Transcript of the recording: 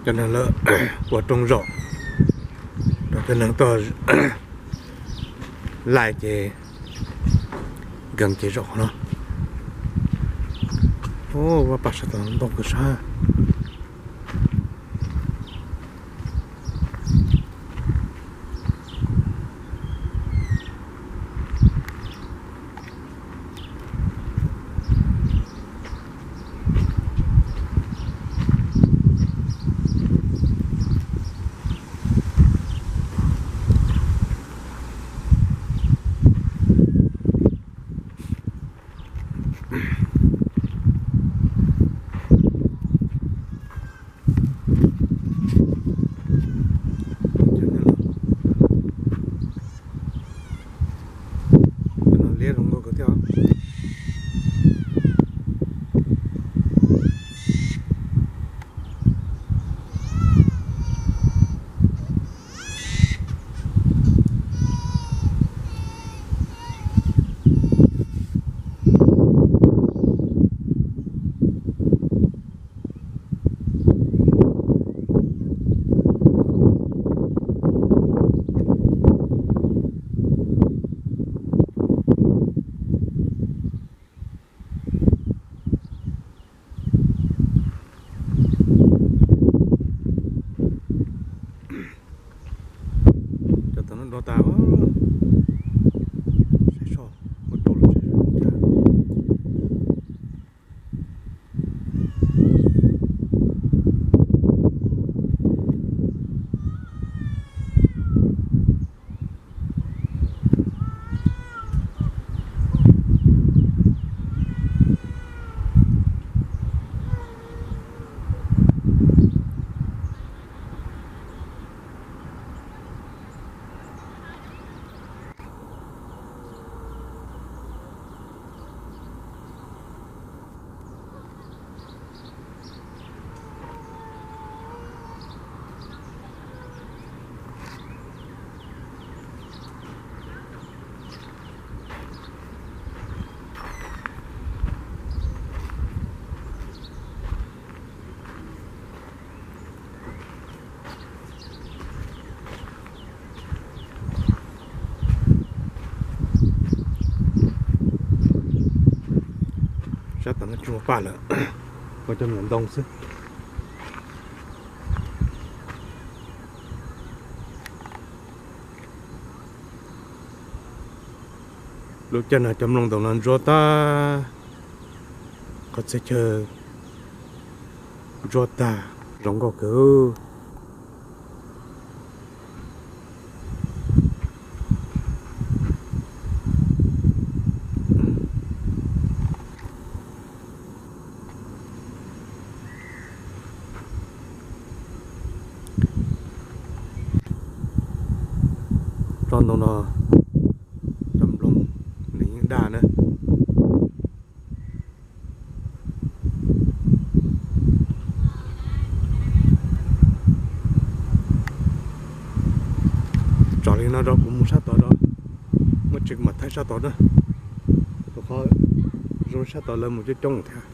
Cov neeg lawv ua rooj zaum rau cov neeg tuaj laij ces nkees ces zaum qhov no. Vaj pam sab tom ntoo kawg sab. Liab zoo nkauj kawg thiab. Cov tom no dov tas, saib soj, muab rau los saib soj thiab. Sab tom no tsis muaj paj lawm, ua cov me nyuam ntoo xwb. Lub caij no cov mloog ntoo no ntsuab tag, qhov txhia chaw ntsuab tag, zoo nkauj kawg. Tsob ntoo no cov nplooj nws yeej daj na. Tsom li no rau kuv mus sab tod rau, muaj tsev kuv mam thaij sab tod na. Rau qhov zoo sab tod lawv mus coob coob thiab.